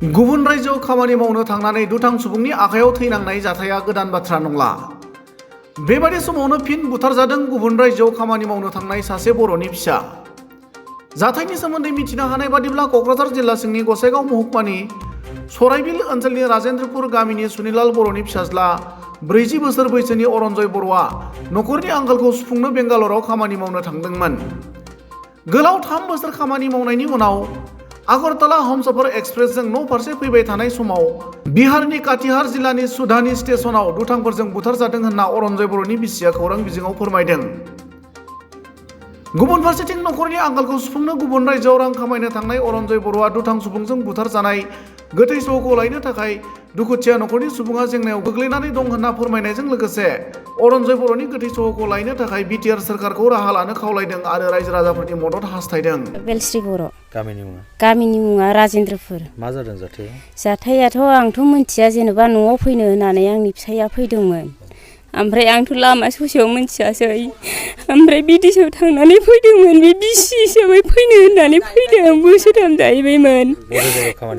गुबुन रायजोआव खामानि मावनो थांनानै दुथां सुबुंनि आखायाव थैनांनाय जाथाया गोदान बाथ्रा नंला। बेबादि समावनो फिन बुथारजादों गुबुन रायजोआव खामानि मावनो थांनाय सासे बर'नि फिसा। जाथायनि सोमोन्दै मिथिनो हानाय बादिब्ला क'क्राझार जिल्ला सिंनि गसाइगाव महकुमानि सराइबिल ओनसोलनि राजेन्द्रपुर गामिनि सुनिलाल बर'नि फिसाज्ला 40 बोसोर बैसोनि अरन्जय बर'आ नखरनि आंखालखौ सुफुंनो बेंगालराव खामानि मावनो थांदोंमोन। गोलाव 3 बोसोर खामानि मावनायनि उनाव आगरतला हमसफर एक्सप्रेसजों न' फारसे फैबाय थानाय समाव बिहारनि काटिहार जिल्लानि सुधानी स्टेशनाव दुथांफोरजों बुथारजादों होनना अरन्जय बर'नि बिसिया खौरां बिजोङाव फोरमायदों। गुबुन फारसेथिं नखरनि आंखालखौ सुफुंनो गुबुन रायजोआव रां खामायनो थांनाय अरन्जय बर'आ दुथां सुबुंजों बुथारजानाय गोथै सहखौ लायनो थाखाय दुखुथिया नखरनि सुबुङा जेंनायाव गोग्लैनानै दं होनना फोरमायनायजों लोगोसे अरन्जय बर'नि गोथै सहखौ लायनो थाखाय बिटिआर सोरखारखौ राहा लानो खावलायदों आरो रायजो राजाफोरनि मदद हास्थायदों। बेलस्रि बर'। गामिनि मुङा राजेन्द्रपुर। मा जादों जाथाया? जाथायाथ' आंथ' मिथिया, जेनेबा न'आव फैनो होननानै आंनि फिसाइया फैदोंमोन। ओमफ्राय आंथ' लामा ससेयाव मिथियासै। ओमफ्राय बिदेशआव थांनानै फैदोंमोन, बे बिसि हिसाबै फैनो होननानै फैदों। बोसोरथाम जाहैबायमोन।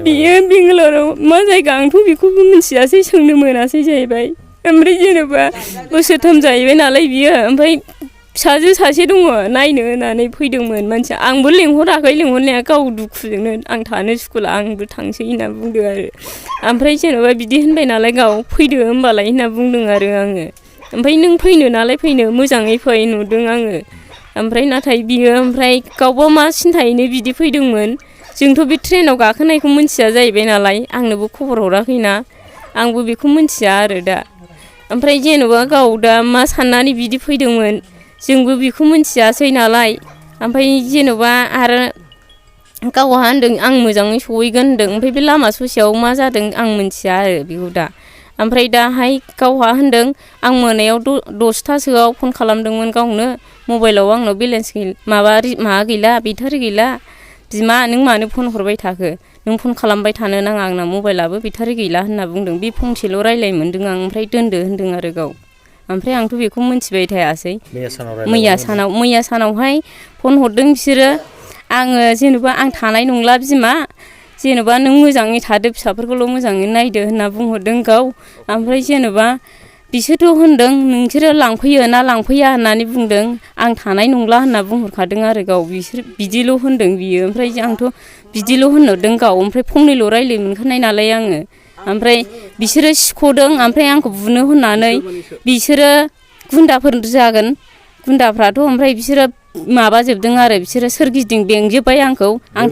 बियो बेंगालराव मा जायगा आंथ' बेखौबो मिथियासै, सोंनो मोनासै जाहैबाय। ओमफ्राय जेनेबा बोसोरथाम जाहैबाय नालाय बियो। ओमफ्राय फिसाजो सासे दङ, नायनो होननानै फैदोंमोन मानसिया। आंबो लेंहराखै, लेंहरनाया गाव दुखुजोंनो आं थानो सुखुला, आंबो थांसै होनना बुंदों आरो। ओमफ्राय जेनेबा बिदि होनबाय नालाय गाव फैदो होनबालाय होनना बुंदों आरो आङो। ओमफ्राय नों फैनो नालाय फैनो, मोजाङै फै नुदों आङो। ओमफ्राय नाथाय बियो गावबा मा सिन्थायैनो बिदि फैदोंमोन। जोंथ' बे ट्रेनाव गाखोनायखौ मिथिया जाहैबाय नालाय, आंनोबो खबर हराखैना, आंबो बेखौ मिथिया आरो दा। ओमफ्राय जेनेबा गाव दा मा साननानै बिदि फैदोंमोन जोंबो बेखौ मिथियासै नालाय। ओमफ्राय जेनेबा आरो गावहा होनदों आं मोजाङै सहैगोन होनदों। ओमफ्राय बे लामा ससेयाव मा जादों आं मिथिया आरो बेखौ दा। ओमफ्राय दाहाय गावहा होनदों आं मोनायाव 10थासोआव फन खालामदोंमोन गावनो। मबाइलाव आंनाव बेलेन्स माबा गैला, बेटारि गैला। बिमा नों मानो फन हरबाय थाखो? नों फन खालामबाय थानो नाङा, आंना मबाइलाबो बेटारि गैला होनना बुंदों। बे फंसेल' रायलाय मोन्दों आं। ओमफ्राय दोनदो होनदों आरो गाव। ओमफ्राय आंथ' बेखौ मिथिबाय थायासै। मैया सानावहाय फन हरदों बिसोरो। आङो जेनेबा आं थानाय नंला बिमा, जेनेबा नों मोजाङै थादो, फिसाफोरखौल' मोजाङै नायदो होनना बुंहरदों गाव। ओमफ्राय जेनेबा बिसोरथ' होनदों नोंसोरो लांफैयो ना लांफैया होननानै बुंदों। आं थानाय नंला होनना बुंहरखादों आरो गाव। बिसोर बिदिल' होनदों बियो। ओमफ्राय आंथ' बिदिल' होनहरदों गाव। ओमफ्राय फंनैल' रायलाय मोनखानाय नालाय आङो। ओमफ्राय बिसोरो सिख'दों, ओमफ्राय आंखौ बुनो होननानै। बिसोरो गुन्दाफोर जागोन, गुन्दाफ्राथ'। ओमफ्राय बिसोरो माबाजोबदों आरो, बिसोरो सोरगिदिं बेंजोब्बाय आंखौ। आं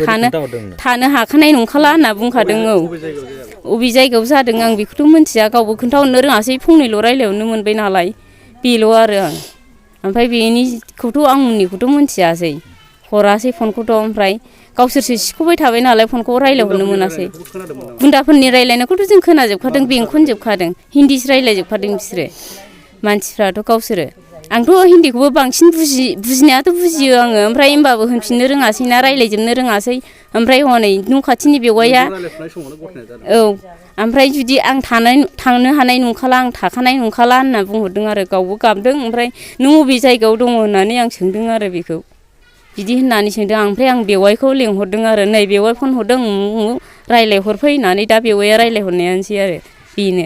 थानो हाखानाय नंखाला होनना बुंखादों। औ, अबे जायगायाव जादों आं बेखौथ' मिथिया, गावबो खोन्थाहरनो रोङासै, फंनैल' रायलायहरनो मोनबाय नालाय, बेल' आरो आं। ओमफ्राय बेनिखौथ' आंनिखौथ' मिथियासै, हरासै फनखौथ'। ओमफ्राय गावसोरसो सिख'बाय थाबाय नालाय फनखौ रायलायहरनो मोनासै। गुन्दाफोरनि रायलायनायखौथ' जों खोनाजोबखादों, बेंखनजोबखादों, हिन्दीसो रायलायजोबखादों बिसोरो मानसिफ्राथ' गावसोरो। आंथ' हिन्दीखौबो बांसिन बुजिनायाथ' बुजियो आङो। ओमफ्राय होमबाबो होनफिननो रोङासै ना, रायलायजोबनो रोङासै। ओमफ्राय हनै न' खाथिनि बेवाइया, औ, ओमफ्राय जुदि आं थांनो हानाय नंखाला, आं थाखानाय नंखाला होनना बुंहरदों आरो। गावबो गाबदों। ओमफ्राय नों अबे जायगायाव दङ होननानै आं सोंदों आरो बेखौ। बिदि होननानै सोंदों आं। ओमफ्राय आं बेवाइखौ लेंहरदों आरो, नै बेवाइ फन हरदों, रायलायहरफै होननानै। दा बेवाइया रायलायहरनायानोसै आरो बेनो।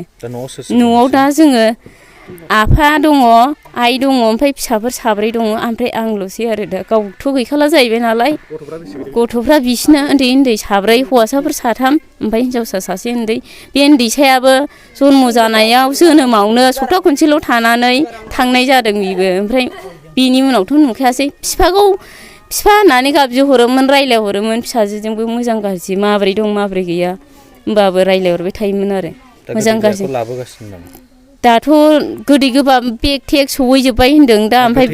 न'आव दा जोङो आफा दङ, आइ दङ, ओमफ्राय फिसाफोर 4 दङ, ओमफ्राय आंल'सै आरो दा। गावथ' गैखाला जाहैबाय नालाय। गथ'फ्रा बिसिना उन्दै उन्दै 4, हौवासाफोर 3, ओमफ्राय हिनजावसा सासे उन्दै। बे उन्दैसायाबो जन्म जानायाव जोनोमावनो सप्ता खनसेल' थानानै थांनाय जादों बेबो। ओमफ्राय बेनि उनावथ' नुखायासै। बिफा होननानै गाबज्रिहरोमोन, रायलायहरोमोन। फिसाजोजोंबो मोजां गाज्रि माबोरै दं माबोरै गैया होमबाबो रायलायहरबाय थायोमोन आरो। मोजां गाज्रि दाथ' गोदै गोबाब बेग थेग सहैजोब्बाय होनदों दा। ओमफ्राय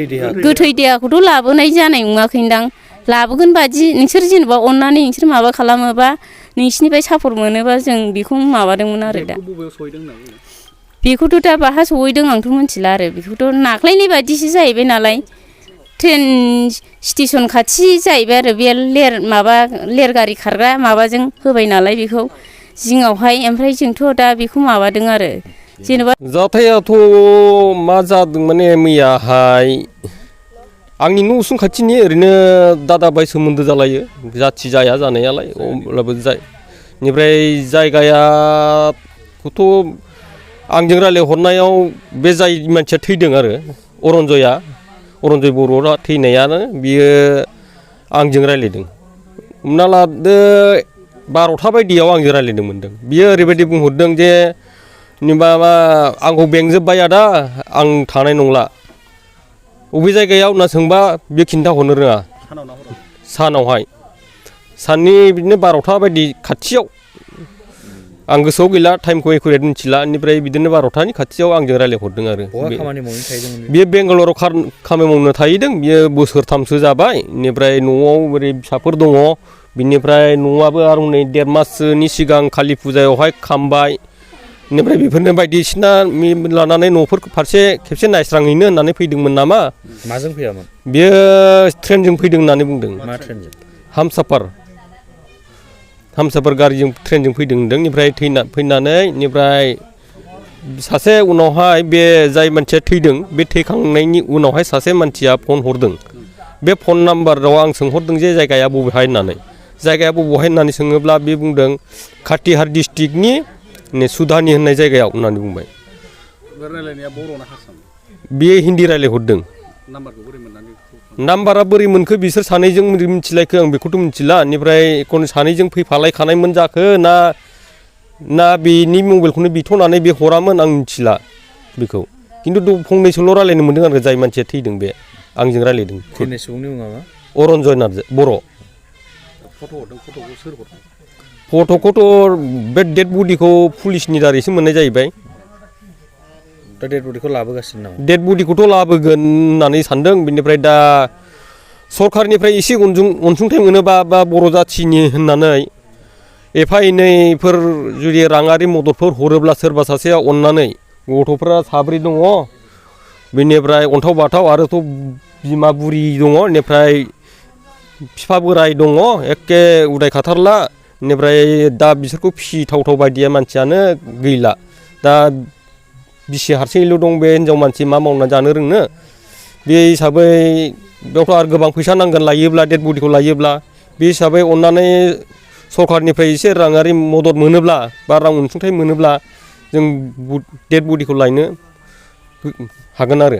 गोथै देहाखौथ' लाबोनाय जानाय नङाखैदां, लाबोगोन बादि। नोंसोर जेनेबा अननानै नोंसोर माबा खालामोबा, नोंसिनिफ्राय सापर्ट मोनोबा जों बेखौ माबादोंमोन आरो दा। बेखौथ' दा बाहा सहैदों आंथ' मिथिला आरो। बेखौथ' नाख्लायनाय बादिसो जाहैबाय नालाय। ट्रेन स्टेसन खाथि जाहैबाय आरो। बे लेरगारि खारग्रा माबाजों होबाय नालाय बेखौ जिङावहाय। ओमफ्राय जोंथ' दा बेखौ माबादों आरो जेनेबा। जाथायाथ' मा जादों माने मैयाहाय आंनि न' उसुं खाथिनि ओरैनो दादा बाय सोमोन्दो जालायो, जाथि जाया जानायालाय, अब्लाबो बेनिफ्राय जायगायाखौथ' आंजों रायज्लायहरनायाव बे जाय मानसिया थैदों आरो अरन्जय बर'आ थैनायानो बियो आंजों रायज्लायदों। हमना लादो 12था बायदियाव आंजों रायज्लायनो मोनदों। बियो ओरैबायदि बुंहरदों जे माबा आंखौ बेंजोब्बाय आदा आं थानाय नंला। बबे जायगायाव होनना सोंबा बे खिन्थाहरनो रोङा। सानावहाय साननि बिदिनो 12था बायदि खाथियाव आं गोसोआव गैला टाइमखौ एकुरेट मिथिला। बेनिफ्राय बिदिनो 12थानि खाथियाव आंजों रायज्लायहरदों आरो बेयो बेंगालराव खामानि मावनो थाहैदों। बियो बोसोरथामसो जाबाय। बेनिफ्राय न'आव ओरै फिसाफोर दङ। बिनिफ्राय न'आबो आरो नै 1.5 माससोनि सिगां कालि फुजायावहाय खामबाय। बेनिफ्राय बेफोरनो बायदिसिना लानानै न'फोर फारसे खेबसे नायस्रांहैनो होननानै फैदोंमोन नामा। माजों फैयामोन? बियो ट्रेनजों फैदों होननानै बुंदों। मा ट्रेनजों? हामसाफार गारिजों ट्रेनजों फैदों होनदों। बेनिफ्राय फैनानै बेनिफ्राय सासे उनावहाय बे जाय मानसिया थैदों बे थैखांनायनि उनावहाय सासे मानसिया फन हरदों। बे फन नाम्बाराव आं सोंहरदों जे जायगाया बबेहाय होननानै। जायगाया बबेहाय होननानै सोङोब्ला बे बुंदों काटिहार डिस्ट्रिक्टनि सुधानि होननाय जायगायाव होननानै बुंबाय। रायलायनाया बर'ना हारसा? बियो हिन्दी रायलायहरदों। नाम्बारखौ बोरै मोननानै? नाम्बारा बोरै मोनखो बिसोर सानैजों मिथिलायखो आं बेखौथ' मिथिला। बेनिफ्राय सानैजों फैफालायखानायमोन जाखो ना बेनि मबाइलखौनो बिथ'नानै बे हरामोन आं मिथिला बेखौ। खिन्थु फंनैसोल' रायलायनो मोनदों आरो जाय मानसिया थैदों बे आंजों रायलायदों। थैनाय सुबुंनि मुङा मा? अरन्जय बर'। फट' हरदों। फट'खौ सोर हरदों? फट'खौथ' बे डेड बडिखौ पुलिसनि दारैसो मोननाय जाहैबाय। दा डेड बडिखौ लाबोगासिनो नामा? डेड बडिखौथ' लाबोगोन होननानै सानदों। बेनिफ्राय दा सरखारनिफ्राय एसे अनसुंथाइ मोनोबा बा बर' जाथिनि होननानै एफा एनैफोर जुदि राङारि मददफोर हरोब्ला सोरबा सासेया अननानै गथ'फ्रा 7 दङ। बेनिफ्राय अन्थाव बाथाव आरोथ' बिमा बुरि दङ। बेनिफ्राय बिफा बोराय दङ एखे उदाय खाथारला। बेनिफ्राय दा बिसोरखौ फिसिथावथाव बायदिया मानसियानो गैला। दा बिसि हारसिङैल' दं बे हिनजाव मानसि मा मावना जानो रोंनो। बे हिसाबै बेयावथ' आरो गोबां फैसा नांगोन लायोब्ला डेड बडिखौ लायोब्ला। बे हिसाबै अननानै सरखारनिफ्राय एसे राङारि मदद मोनोब्ला बा रां अनसुंथाइ मोनोब्ला जों डेड बडिखौ लायनो हागोन आरो।